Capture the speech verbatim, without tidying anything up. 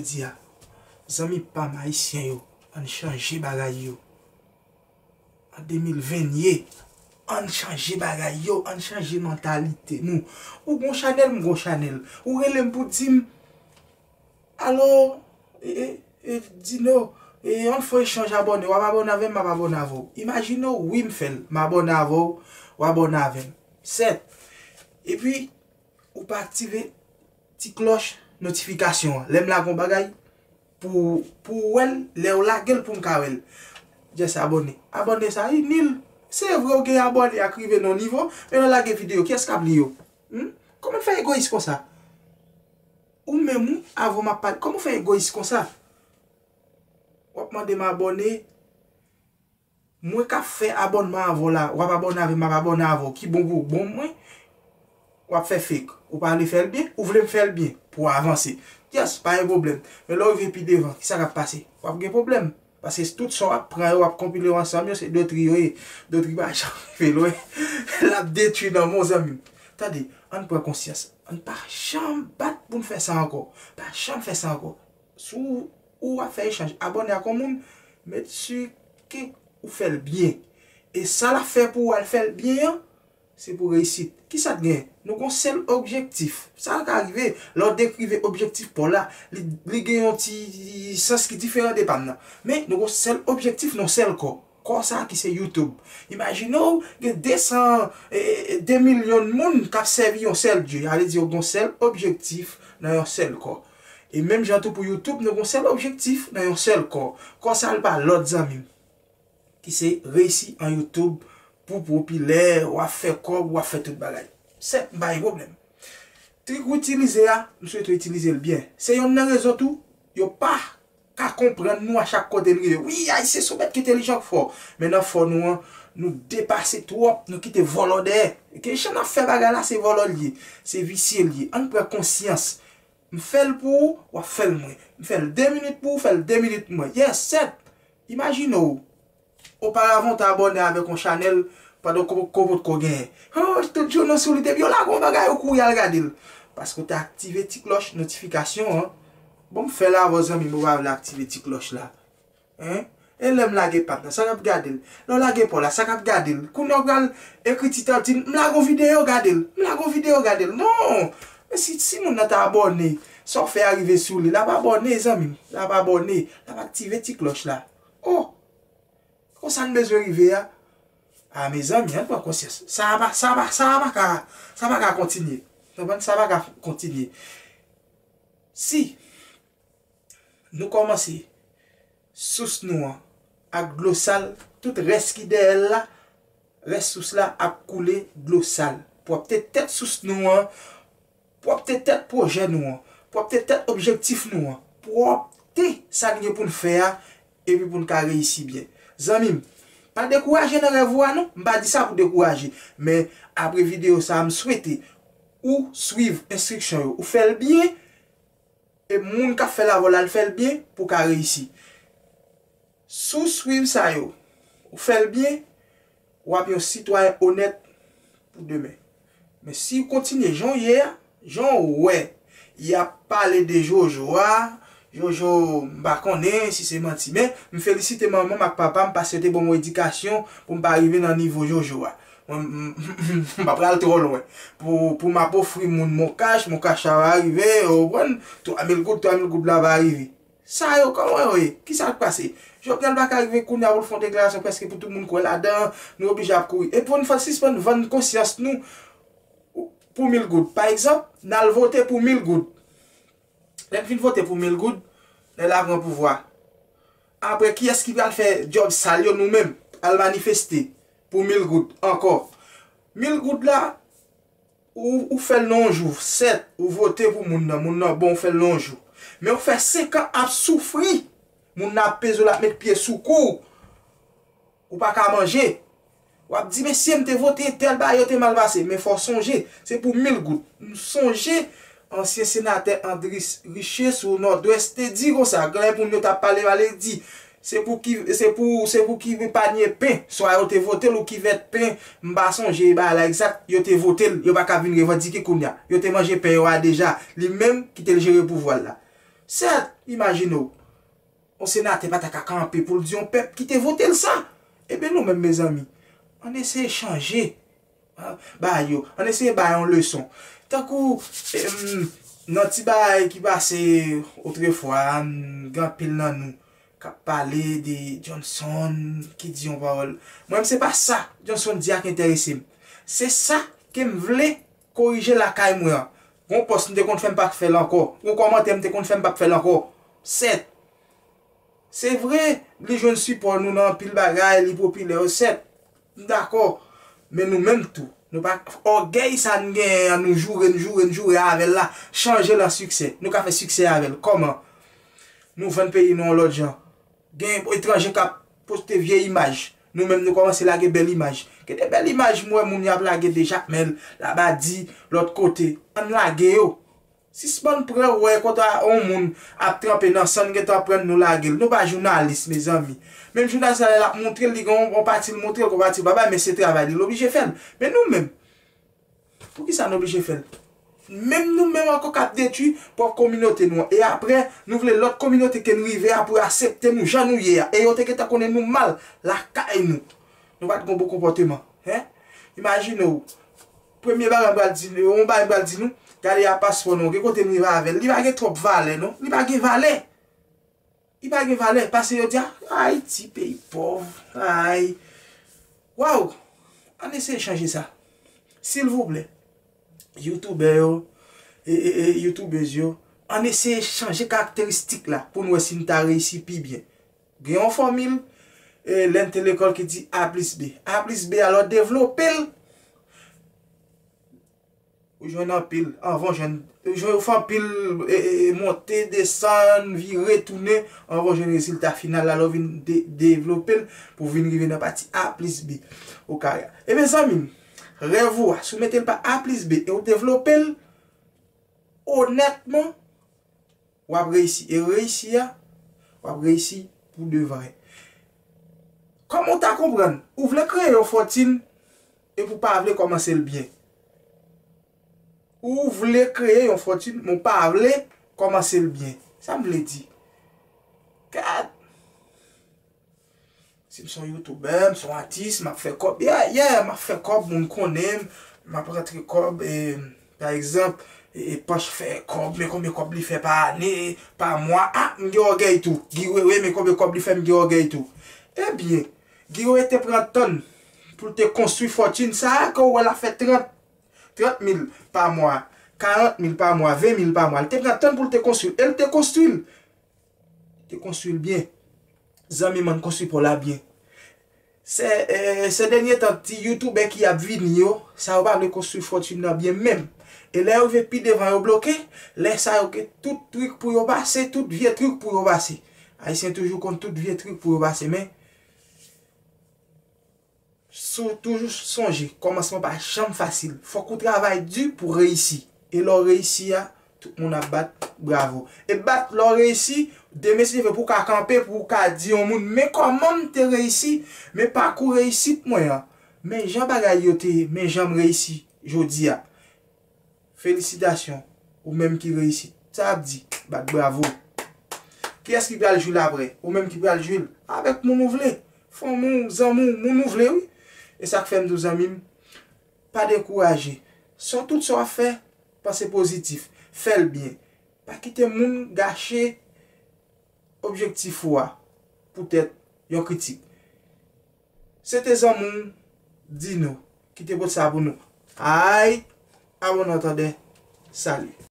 Di a, zanmi pa m ayisyen yo, ann chanje bagay yo. An de mil ven ye, ann chanje bagay yo, ann chanje mantalite nou. Ou gon chanèl, m gon chanèl. Ou rele m pou di m, alo, e, e, e, Dino, e, ann fè echanj abòne, w ap abòne avè m, m ap abòne avè w. Imajine w, wi, m fè l, m abòne avè w, w abòne avè m. Sèt. Epi, ou pa aktive ti klòch notifikasyon an. Lè m lage yon bagay, pou, pou w wè l, lè w lage l pou m ka wè l. Just abòne. Abòne sa inil. Se vre w gen abòne ak rive nan yon nivo, men lè w lage videyo, kiyès k ap li yo? Hmm? Kòman w fè egoyis konsa? Ou menm ou, avan m ap pale, kòman w fè egoyis konsa? W ap mande m abòne, mwen k ap fè abònman avè w la, w ap abòne avè m, m ap abòne avè w. Ki bon pou w, bon mwen, w ap fè fake. Ou pa vle fè l byen, ou vle m fè l byen pou w avanse. Yes, pa gen pwoblèm. Men lè w rive pi devan, kisa k ap pase? W ap gen pwoblèm. Paske tout sa w ap pran yo, w ap konpile yo ansanm yo, se dotri yo ye. Dotri pa janm rive lwen. L ap detwi nanm ou, zanmi m. Tande, ann pran konsyans. Ann pa janm bat pou n fè sa ankò. Pa janm fè sa ankò. Si w, ou ap fè echanj, abòne ak yon moun, make sure ke ou fè l byen. E sa l ap fè pou w al fè l byen an, se pou reyisit. Kisa k gen? Nou gon sèl objektif. Sa ka rive, lè w dekrive objektif pa w la, li, li gen yon ti sans ki diferan de pa m nan. Men, nou gon sèl objektif nan yon sèl kò. Kò sa ki se YouTube. Imajine w, gen de san, e, e, de milyon moun k ap sèvi yon sèl Dye. Sa vle di yo gon sèl objektif nan yon sèl kò. E menm jan tou pou YouTube, nou gon sèl objektif nan yon sèl kò. Kò sa l pa lòt, zanmi m, ki se reyisi an YouTube, pou w popilè, w ap fè kòb, w ap fè tout bagay. Sèt, m pa gen pwoblèm. Trik ou itilize a, m swete w itilize l byen. Se yonn nan rezon tou, yo pa ka konprann nou a chak kote n rive. Wi, Ayisyen se yon bèt ki entèlijan k fò. Men nan fò nou an, nou depase twòp, nou kite vòlò dèyè. Ke jan n ap fè bagay la, se vòlò l ye, se visye l ye. Ann pran konsyans. M fè l pou ou, w ap fè l mwen. M fè l de minit pou ou, fè l de minit mwen. Yes, sèt. Imajine w, oparavan w te abòne avèk yon chanèl pandan w ko-, ko potko genyen. Oh, tout jounen w sou li, depi yo lage yon bagay, ou kouri al gade l. Paske w te aktive ti klòch notifikasyon an. Bon, m fè l avè w, zanmi m, ou pa vle aktive ti klòch la. Hein? E lè m lage pa m nan, sa k ap gade l? Lè w lage pa w la, sa k ap gade l? Kounye a w pral ekri ti tòl, di, "M lage yon videyo, gade l. M lage yon videyo, gade l." Non! Men si, si moun nan ta abòne, sa w fè a rive sou li, l ap abòne, zanmi m. L ap abòne, l ap aktive ti klòch la. Oh! Konsa n bezwen rive a? A, mezanmi, ann pran konsyans. Sa a pa, sa a pa, sa a pa ka, sa a pa ka kontinye. Konprann? Sa a pa ka kontinye. Si nou kòmanse sous nou an ak dlo sal, tout rès ki dèyè l la, rès sous la ap koule dlo sal. Pwòpte tèt sous nou an, pwòpte tèt pwojè nou an, pwòpte tèt objektif nou an, pwòpte sa n gen pou n fè a, epi pou n ka reyisi byen. Zanmi m, pa dekouraje nan rèv ou a non, m pa di sa pou dekouraje, men apre videyo sa a, m swete ou swiv enstriksyon yo, ou fè l byen, e moun k ap fè l avè w la, l fè l byen pou w ka reyisi. Si w swiv sa yo, ou fè l byen, w ap yon sitwayen onèt pou demen. Men si w kontinye jan w ye a, jan w wè y ap pale de Jojo a, Jojo, m pa konnen si se manti, men m felisite manman m ak papa m paske yo te ban m yon edikasyon pou m pa rive nan nivo Jojo a. Mwen, m, m, m pa pral twò lwen. Pou, pou m ap ofri moun mon kach, mon kach la va rive, ou konprann? Twa mil goud, twa mil goud la va rive. Sa yo, kòman yo ye? Kisa k pase? Jovenel pa ka rive kounye a pou l fè yon deklarasyon prèske pou tout moun kwè ladan, nou oblije ap kouri. E pou n fè sispann vann konsyans nou pou mil goud. Pa egzanp, n al vote pou mil goud. Lè n fin vote pou mil goud, nèg la pran pouvwa. Apre, kiyès ki pral fè djòb sal yo? Nou menm. Al manifeste pou mil goud ankò. Mil goud la, ou, ou fè l nan yon jou, sèt, ou vote pou moun nan, moun nan bon, ou fè l nan yon jou. Men ou fè senk an ap soufri, moun nan ap peze w, l ap met pye sou kou w. Ou pa ka manje. W ap di, "Mesye, m te vote entèl bagay yo te mal pase." Men fò w sonje, se pou mil goud. M sonje ansyen senatè Andris Riché sou Nòdwès te di konsa, gen moun yo t ap pale mal, li di, "Se pou ki, se pou, se pou ki panye pen, swa yo te vote l ou kivèt pen, m pa sonje bagay la egzak, yo te vote l, yo pa ka vin revandike kounye a. Yo te manje pen yo a deja, li menm ki te jere pouvwa l la." Sèt, imajine w, yon senatè pa ta ka kanpe pou l di yon pèp ki te vote l sa. Ebyen, nou menm, mezanmi, ann eseye chanje, ah, bagay yo. Ann eseye bay yon leson. Tankou, em, nan ti bagay ki pase otrefwa, m, gen anpil nan nou k ap pale de Johnson ki di yon pawòl. Mwen menm, se pa sa Johnson di a k enterese m. Se sa ke m vle korije lakay mwen an. Gon pòs m te konn fè, m p ap fè l ankò. Gon kòmantè m te konn fè, m p ap fè l ankò. Sèt. Se vre, li jwenn sipò nou nan anpil bagay, li popilè, sèt. M dakò. Men nou menm tou, nou pa, ògèy sa n genyen an, nou joure, n joure, n joure avè l la, chanje l an siksè. Nou ka fè siksè avè l. Kòman? Nou vann peyi nou yon lòt jan. Gen etranje k ap poste vye imaj. Nou menm, nou kòmanse lage bèl imaj. Gen de bèl imaj m wè moun y ap lage de Jakmèl, Labadi, lòt kote. Ann lage yo. Sispann pran wè kote yon moun ap tranpe nan san, n gentan pran l, nou lage l. Nou pa jounalis, mezanmi. Menm jounalis la, lè l ap montre l, li gen yon, yon pati l montre l, gon pati l pa bay, men se travay li, l oblije fè l. Men nou menm, poukisa n oblije fè l? Menm nou menm ankò k ap detwi pwòp kominote nou an. E apre, nou vle lòt kominote ke n rive a pou yo aksepte nou jan nou ye a. E yo te gentan konnen nou mal lakay nou. Nou pa t gen bon konpòteman. Hein? Imajine w, premye bagay m pral di nou, yon bagay m pral di nou, gade a paspò nou, gen kote n rive avè l. Li pa gen twòp valè, non. Li pa gen valè. Li pa gen valè, paske yo di, "Ah, Ayiti, peyi pòv, ay." Waw! Ann eseye chanje sa. Silvouplè, youtubè yo, e, e, e, youtubèz yo, ann eseye chanje karakteristik la pou n wè si n ta reyisi pi byen. Gen yon fòmil, e, lè n te lekòl ki di A plis B. A plis B, alò devlope l. Ou jwenn anpil, anvan w jwenn, ou jwenn, ou fè anpil, e, e, e, monte, desann, vire, tounen, anvan w jwenn rezilta final la, lè w vin de-, devlope l pou vin rive nan pati A plis B okare a. Ebyen, zanmi m, rèv ou a, si w mete l pa A plis B e w devlope l, onètman, w ap reyisi. E reyisi a, w ap reyisi pou de vrè. Kòman w ta konprann? Ou vle kreye yon fòtin epi w pa vle kòmanse l byen. Ou vle kreye yon fòtin, men w pa vle kòmanse l byen. Sa m vle di? Gad! Si m se yon youtubè, m se yon atis, m ap fè kòb. Yeah, yeah, m ap fè kòb, moun konnen m, m ap rantre kòb, e, pa egzanp, e, e, Panch fè kòb, men konbyen kòb li fè pa ane, pa mwa. Ah, m gen ògèy tou. Guy Wewe, men konbyen kòb li fè, m gen ògèy tou. Ebyen, Guy Wewe te pran tan l pou l te konstwi fòtin sa a, ke w wè l ap fè trant, trant mil pa mwa, karant mil pa mwa, ven mil pa mwa. Li te pran tan l pou l te konstwi l, e l te konstwi l. Te konstwi l byen. Zanmi m, ann konstwi pa w la byen. Se, e, se dènye tan, ti youtubè ki ap vini yo, sa yo pa vle konstwi fòtin nan byen menm. E lè yo rive pi devan, yo bloke, lè sa yo gen tout trik pou yo pase, tout vye trik pou yo pase. Ayisyen toujou konn tout vye trik pou yo pase, men sou, toujou sonje, kòmansman pa janm fasil. Fòk ou travay di pou reyisi. E lè w reyisi a, tout moun ap bat bravo. E bat lè w reyisi, demen si Dye vle pou w ka kanpe, pou w ka di yon moun, "Men kòman m te reyisi, men pakou reyisit mwen an, men jan bagay yo te ye, men jan m reyisi jodi a." Felisitasyon, ou menm ki reyisi. Sa ap di, bat bravo. Kiyès ki pral jwi l apre? Ou menm ki pral jwi l. Avèk moun ou vle. Fanmi w, zanmi w, moun ou vle, wi. E sa k fè m di w, zanmi m, pa dekouraje. Sa w, tout sa w ap fè, panse pozitif. Fè l byen. Pa kite moun gache objektif ou a poutèt yon kritik. Se te zanmi w, Dino, ki te pote sa pou nou. Ay, a bon antandè. Salut.